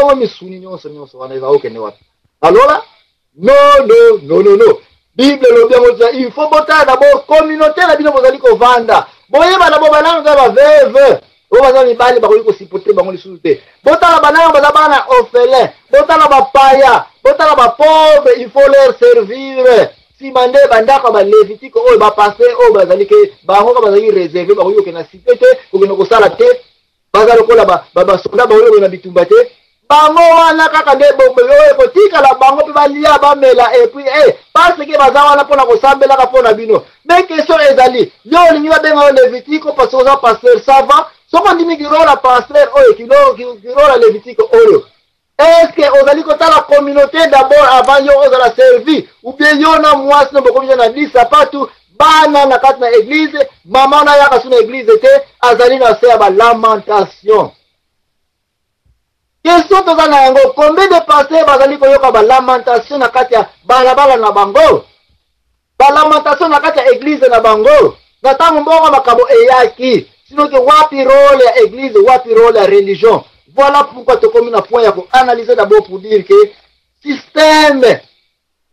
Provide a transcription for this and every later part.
Ebongo misuni nyonso nyonso wana eza okende wapi? Na lola? Non, non, non, non, non. Bible elobi yango tia, il faut botala d'abord communauté na bino bozali kovanda. Boyeba d'abord banani baza ba veuve. Oyo baza mibali bakoki kosupporter bango lisusu te. Botala banani baza bana orphelin, botala bapaya, botala ba pauvre, il faut leur servir. Sima nde bandako ya ba Lévitique oyo ba pasteur oyo bazali ke bango kaka bazali réservé, bakoki kokende na cité te, kokende kosala te, baza lokola basoda bakoki kokende na bitumba te. Bango wana kaka nde oyo ekotikala bango mpe balia bamela et puis eh, parce que baza wana mpo na kosambelaka mpo na bino. Mais question ezali, yo olingi babenga yo Lévitique parce que oza pasteur, ça va? Soki ondimi kirola pasteur oyo, kirola Lévitique oyo, est-ce que ozali kotala communauté d'abord avant yo ozala servi, ou bien yo na mwasi no bokomi na 10 sapatu bana na kati na église, mama na yaka su na église te, azali na se ya ba lamentation. Question toza na yango, combien de pasteurs bazali koyoka ba lamentation na kati ya balabala na bango, ba lamentation na kati ya église na bango, na ntango mbongo makambo eyaki, sinon ke wapi rôle ya église, wapi rôle ya religion? Voilà pourquoi tokomi na point ya koanalyser d'abord pour dire que système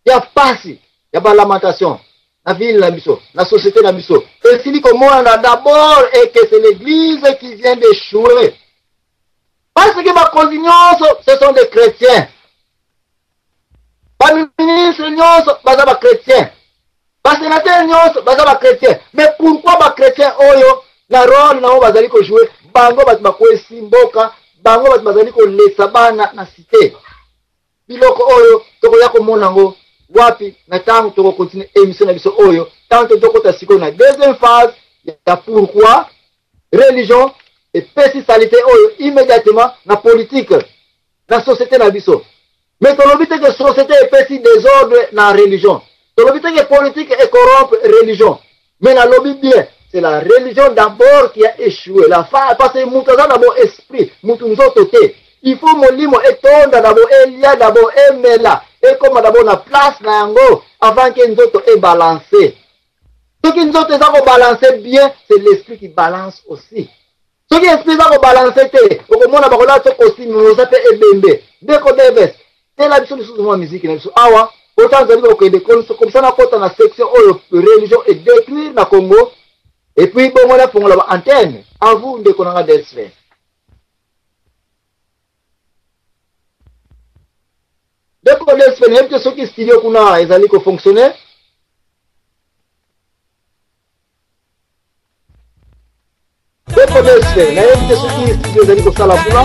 ya pasi ya ba lamentation na ville na biso, na société na biso, esili komonana d'abord et que c'est l'église qui vient d'échouer. Parce que bakonzi nyonso ce sont des chrétiens, ba ministre nyonso baza ba chrétiens, ba sénateur nyonso baza ba chrétiens. Mais pourquoi ba chrétiens oyo na rôle na bango bazali kojouer, bango bato bakwesi mboka, bango bato bazali kolesa bana na cité? Biloko oyo tokoya komona yango wapi na ntango tokokontinue émission na biso oyo, ntango tokota sikoyo na deuxième phase ya pourquoi religion epesi saleté oyo immédiatement na politique na société na biso. Mais tolobi te que société epesi désordre na religion, tolobi te que politique ecorrompe religion, mais nalobi bien, c'est la religion d'abord qui a échoué. La fa, parce que mutu aza d'abord esprit, mutu nzoto te. Il faut molimo etonda d'abord, elia d'abord, emela, ekoma d'abord na place na yango avant que nzoto ebalance. Soki nzoto eza kobalancer bien, c'est l'esprit qui balance aussi. Soki esprit eza kobalancer te, okomona bakolata so costume oza mpe ebembe. Ndeko Davis, tela biso lisusu mwa miziki na biso awa, autant ozali kokende comme ça nakota na section oyo religion et détruire na Congo, et puis bongo nafongola ba antenne. À vous ndeko nanga Delphin. Ndeko Delphin, nayebi te soki studio kuna ezali kofonctionner. Ndeko Delphin, nayebi te soki studio ezali kosala kuna.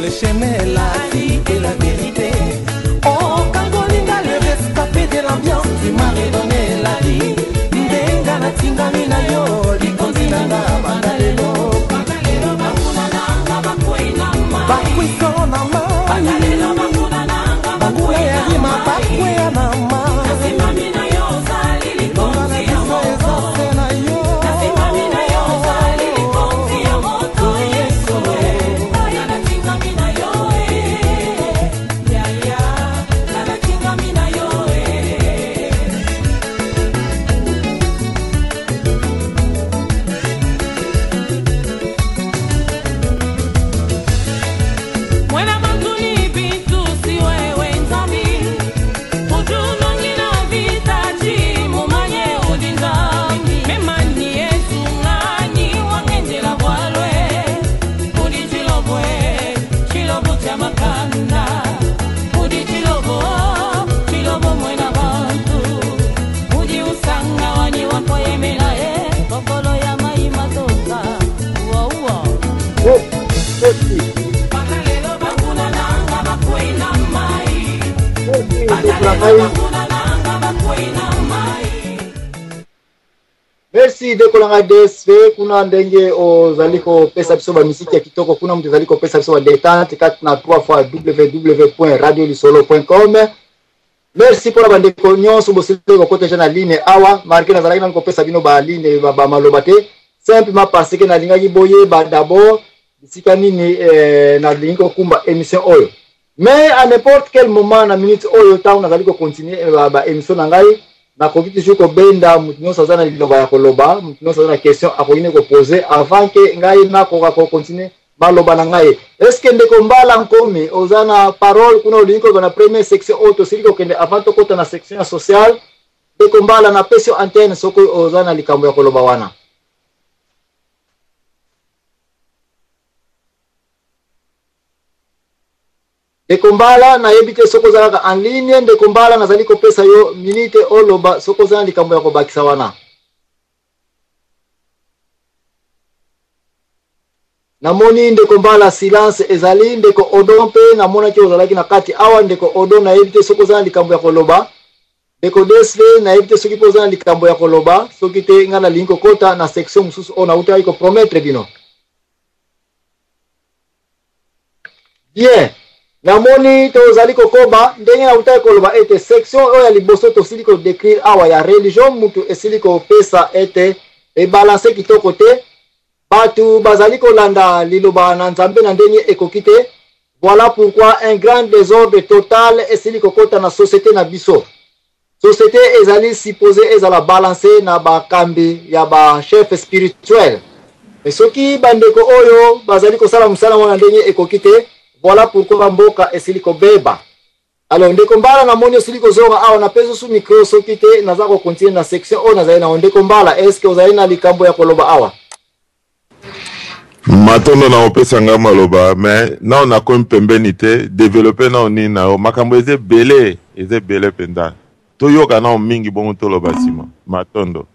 Le chemin, la vie et la vérité. Oh, Kangolinga, le rescapé de l'ambiance, tu m'as redonné la vie. Ndenga na tingami na yo, likonzi na nga banda lelo. Bakwisa na mai, banguna ya rima bakweya na mai. Longa na biso eza se na yo. na ngai. Merci ndeko na ngai DSV kuna ndenge ozali kopesa biso bamisiki ya kitoko kuna moto ezali kopesa biso badetente kati na 3 fois www.radiolisolo.com. Merci mpona bandeko nyonso bosili kokota deja na ligne awa, malgré nazalaki nanu kopesa bino ba ligne bamaloba te, simplement parce que nalingaki boyeba d'abord bisika nini nalingi kokumba émission oyo. Mais à n'importe quel moment, na minute oyo, ntango nazali kocontinue ba émission na ngai, nakoki toujours kobenda moto nyonso aza na liloba ya koloba, moto nyonso aza na question akoki ne kopose avant ke ngai nakoka kocontinue maloba na ngai. Est-ce ndeko Mbala Nkomi oza na parole kuna, olingi koloba na première section oyo tosili kokende avant tokota na section ya sociale? Ndeko Mbala, napesi yo antenne soki oza na likambo ya koloba wana. Ndeko Mbala, nayebi te soki ozalaka en ligne. Ndeko Mbala, nazali kopesa yo minute oloba soki oza na likambo ya kobakisa wana. Namoni ndeko Mbala, silence ezali. Ndeko Odon mpe namonaki ozalaki na kati awa. Ndeko Odon, nayebi te soki oza na likambo ya koloba. Ndeko Desle, nayebi te soki mpe oza na likambo ya koloba. Soki te, ngai nalingi kokota na section mosusu oyo nautaki kopromettre bino. Bien, namoni tozali kokoba ndenge nautaki koloba ete section oyo ya liboso tosili kodécrire awa ya religion, mutu esili kopesa ete ebalance kitoko te, bato bazali kolanda liloba na Nzambe na ndenge ekoki te. Voilà pourquoi un grand désordre total esili kokota na société na biso. Société ezali supposé ezala balance na bakambi ya bachef spirituel, mais soki bandeko oyo bazali kosala mosala wana ndenge ekoki te, voilà pourquoi bamboka esili kobeba. Alors ndeko Mbala, namoni osili kozonga awa, napesi su micro. Soki te, naza kocontinue na section oyo nazali nango. Ndeko Mbala, est-ce ozali na likambo ya koloba awa? Matondo na opesa ngai maloba, mais nao nakomi pembeni te. Développe nao nini na yo, makambo eza ebele, eza ebele mpenza. Toyoka nao mingi, bongo toloba nsima. Matondo.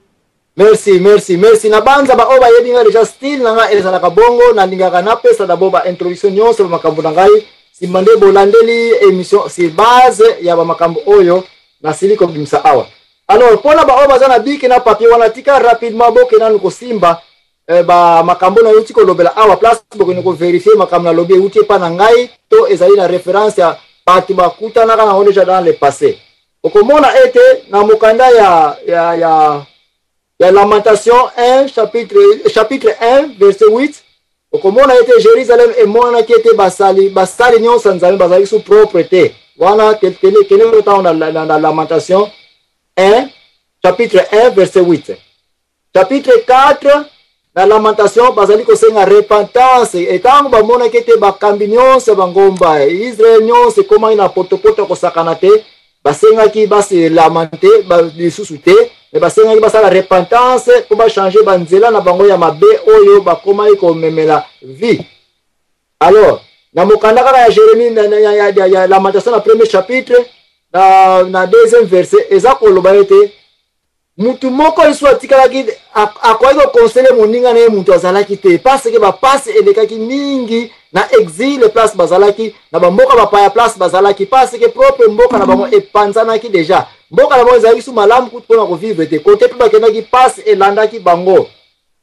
Merci, merci, merci. Na banza baoyo bayebi ngai déjà, style na ngai ezalaka bongo. Nalingaka napesa d'abord baintroduction nyonso, bamakambo na ngai, nsima nde bolandeli émission sur base ya bamakambo oyo nasili kobimisa awa. Alors mpona baoyo baza na bic na papier wana, tika rapidement boke nanu kosimba bamakambo nauti kolobela awa, place bokende kovérifier makambo nalobi euti epa na ngai to ezali na référence ya bato bakutanaka nango déjà dans le passé. Okomona ete na mokanda ya Lamentation 1 chapitre 1 verset 8, okomona ete Jérusalem emonanaki ete basali nyonso ya Nzambe bazalaki su propre te. Wana kende ntango na Lamentation 1, chapitre 1 verset 8. Chapitre 4 na Lamentation, bazali kosenga repentance. Etango bamonaki ete bakambi nyonso ya bangomba Israel nyonso ekomaki na potopoto ya kosakana te, basengaki base lamenter lisusu te, me basengaki basala repentance mpo bachange banzela na bango ya mabe oyo bakomaki komemela vie. Alors na mokanda kaka ya Jérémie, ya Lamentation, na premier chapitre, na deuxième verset, eza koloba ete mutu moko lisusu atikalaki akoki koconseiller moninga na ye, mutu azalaki te, parce que bapasi elekaki mingi na exil, place bazalaki na bamboka bapaya, place bazalaki, parce que propre mboka na bango epanzanaki déjà, mboka na bango ezalaki su malamu kutu mpona kovivre te. Kote mpe bakendaki, pasi elandaki bango.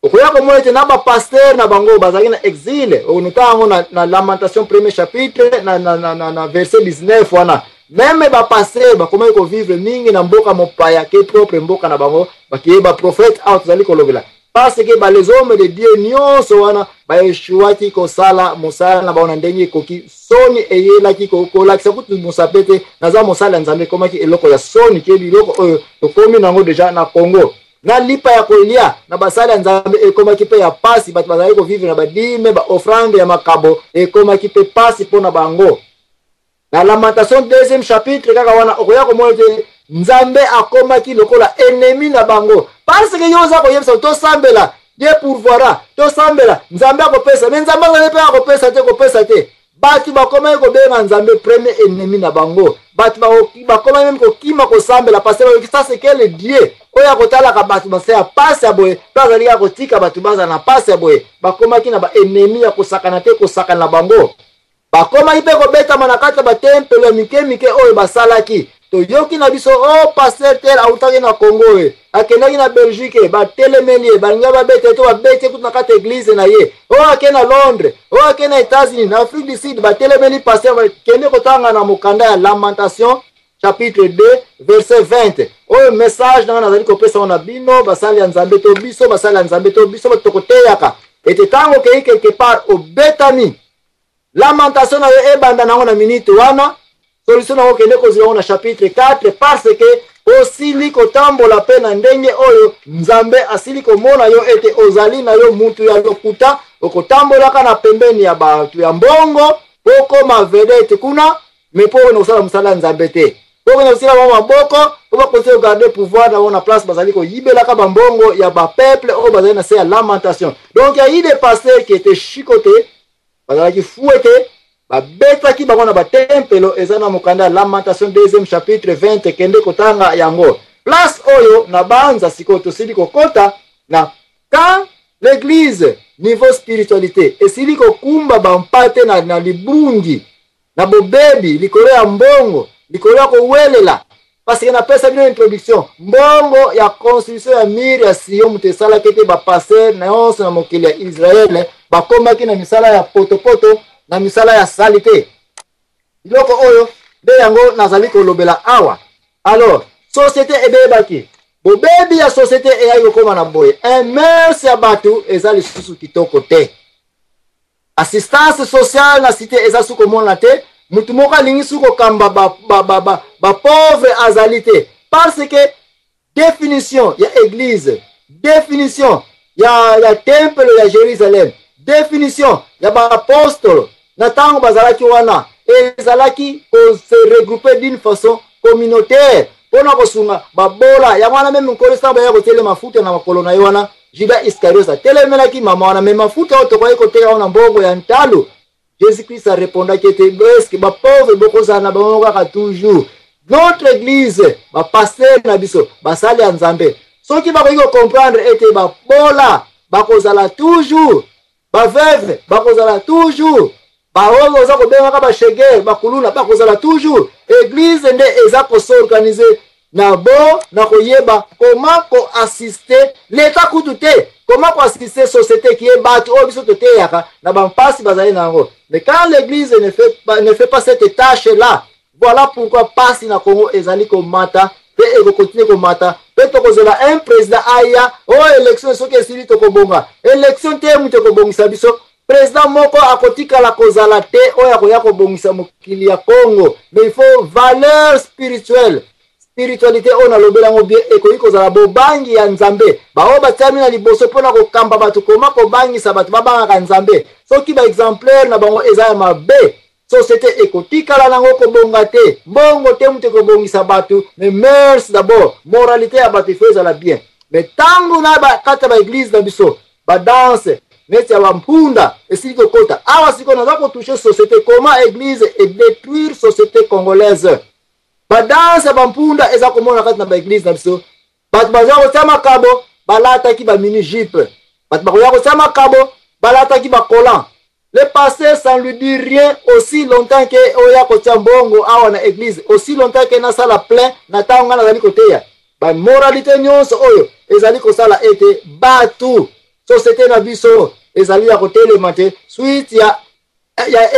Okoya komona ete na bapasteur na bango bazalaki na exil. Okonota yango na Lamentation premier chapitre, na verset 19 wana. Même bapasteur bakomaki kovivre mingi na mboka mopaya ke propre mboka na bango. Bakeye baprophète awa tozali kolobela, parce que ba les hommes de Dieu nyonso wana baeshuwaki kosala mosala na bango na ndenge ekoki. Soni eyelaki kolakisa kutu mosape te naza mosala ya Nzambe, ekomaki eloko ya soni ke biloko oyo tokomi nango déjà na Congo. Na lipa ya kolia na basali ya Nzambe ekomaki mpe ya pasi. Bato bazalaki kovivre na badîme, baoffrande ya makabo ekomaki mpe pasi mpo na bango. Na Lamentation deuxième chapitre kaka wana, okoya komona ete Nzambe akomaki lokola ennemi na bango, parce que yo oza koyebisa tosambela, Dieu pourvoira, tosambela, Nzambe akopesa, mais Nzambe azali mpe akopesa te, kopesa te. Bato bakomaki kobenga Nzambe premier ennemi na bango. Bato bakomaki même kokima kosambela, parce bayoki: ça c'est quel Dieu oyo akotalaka bato basa ya pasi ya boye mpe azali kaka kotika bato bazala na pasi ya boye? Bakomaki na baennemi ya kosakana te, kosakana na bango. Bakomaki mpe kobetama na kati ya batempelo ya mike mike oyo basalaki. Toyoki na biso o oh, pasteur tel autaki na Congo, e akendaki na Belgique, e batelemeli ye, balingi babeta ye to babeti ye kutu na kati ya eglize na ye. O oh, ake na Londres, o oh, ake na États-Unis, na Afrique du Sud, batelemeli pasteur. Kende kotanga na mokanda ya Lamentation chapitre 2 verset 20. Oyo message nanga nazali kopesa ngo na bino basali ya Nzambe, to biso basali ya Nzambe, to biso bato tokoteyaka, ete ntango okei quelque part obetami, lamentation na yo ebanda nango na minute wana. Solution nango, okende kozwa yango na chapitre 4, parce que osili kotambola mpe na ndenge oyo Nzambe asili komona yo ete ozali na yo mutu ya lokuta. Okotambolaka na pembeni ya bato ya mbongo mpo okoma vedette kuna, mais mpo okende kosala mosala ya Nzambe te, mpo okende kosila bango maboko mpo bakoki kogarde pouvoir na bango na place bazali koyibelaka bambongo ya bapeuple oyo bazali na se ya lamentation. Donc ya eu des pasteurs qui étaient chicotés, bazalaki fouete, babetaki bango na batempelo. Eza na mokanda ya Lamentation, deuxième chapitre 20, kende kotanga yango. Place oyo na banza sikoyo tosili kokota na quand l'église niveau spiritualité esili kokumba bampate na libungi, na bobebi, likolo ya mbongo, likolo ya kowelela. Parce que napesa bino introduction, mbongo ya construction ya mur ya Sion moto esalaki ete bapasteur nyonso na mokili ya Israele bakomaki na misala ya potopoto, na misala ya saleté. Biloko oyo nde yango nazali kolobela awa. Alors société ebebaki, bobebi ya société eyaki kokóma na boye, mœurs ya bato eza lisusu kitoko te, assistance sociale na cité eza su komona te, mutu moko alingi su kokamba bapauvre ba azali te, parce que définition ya église, définition ya temple ya Jérusalem, définition ya baapostolo na ntango bazalaki wana ezalaki kose regrouper d'une façon communautaire mpona kosunga babola. Yango wana même Nkolo, ntango baya kotiele mafuta na makolo na ye wana, Judas Iscariot atelemelaki mama wana: "Mais mafuta oyo tokoki koteka yango na mbongo ya ntalo." Jésus Christ arépondaki ete: "Eske bapauvre bokozala na bango kaka toujours?" Notre église, bapasteur na biso, basali ya Nzambe, soki bakoki kocomprendre ete babola bakozala toujours, baveuve bakozala toujours, baoyo oza kobengaka bashege, bakuluna bakozala toujours, église nde eza kos'organiser na bo na koyeba comment koassister leta kutu te, comment koassister société qui est bato oyo biso toteyaka na bampasi bazali na yango. Mais quand l'église ne fait pas cette tâche là, voilà pourquoi pasi na Congo ezali komata mpe ekocontinuer komata. Mpe tokozela un président aya oyo élection soki esili tokobonga. Élection te moto ekobongisa biso. Président moko akotikala kozala te oyo akoya kobongisa mokili ya Congo. Mais il faut valeur spirituelle, spiritualité oyo nalobeli yango bien, ekoki kozala bobangi ya Nzambe. Baoyo batiami na liboso mpona kokamba bato, koma kobangisa bato babangaka Nzambe, soki baexemplaire na bango eza ya mabe, société ekotikala nango kobonga te. Mbongo te moto ekobongisa bato, mais mœurs d'abord, moralité ya bato ifo ezala bien. Mais ntango na kati ya baéglise na biso badanse neti ya bampunda esili kokota awa, sikoyo naza kotoucher société, comment église edétruire société congolaise. Badanse ya bampunda eza komona kati na baéglise na biso. Bato baza kotia makabo, balataki bamini jupe, bato bakoya kotia makabo, balataki bacolant. Le pasteur, ça ne lui dit rien aussi longtemps que oya kotia mbongo awa na église, aussi longtemps que nasala plein na ntango ngai nazali koteya. Bamoralité nyonso oyo ezali kosala ete bato, société na biso ezali ya kotelema te, suite ya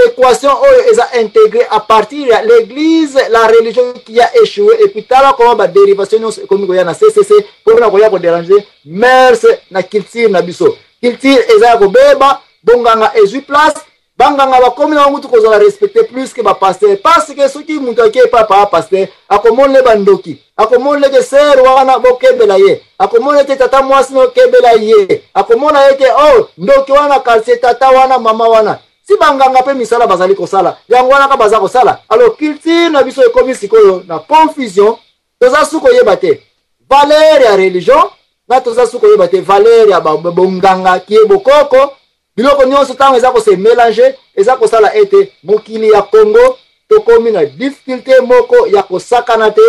équation oyo eza intégré à partir ya l'église, la religion qui a échoué. Et puis tala comment badérivation nyonso ekomi koya na ccc mpona koya kodéranger mœurs na culture na biso. Culture eza ya kobeba, bonganga ezwi place, banganga bakomi na bango kozala respecté plus que bapasteur, parce que soki moto ake epai pa pasteur, akomona bandoki, akomona ete sœur wana bokebela ye, akomona ete tata mwasi nokebela ye, akomona ete oh, ndoki wana quartier, tata wana, mama wana. Si banganga mpe misala bazali kosala yango wana ka baza kosala. Alors culture na biso ekomi sikoyo na confusion. Toza su koyeba te valeur ya religion na toza su koyeba te valeur ya bonganga kie bokoko. Biloko nyonso ntango eza kose mélanger, eza kosala ete mokili ya Congo tokomi na difficulté moko ya kosakana te.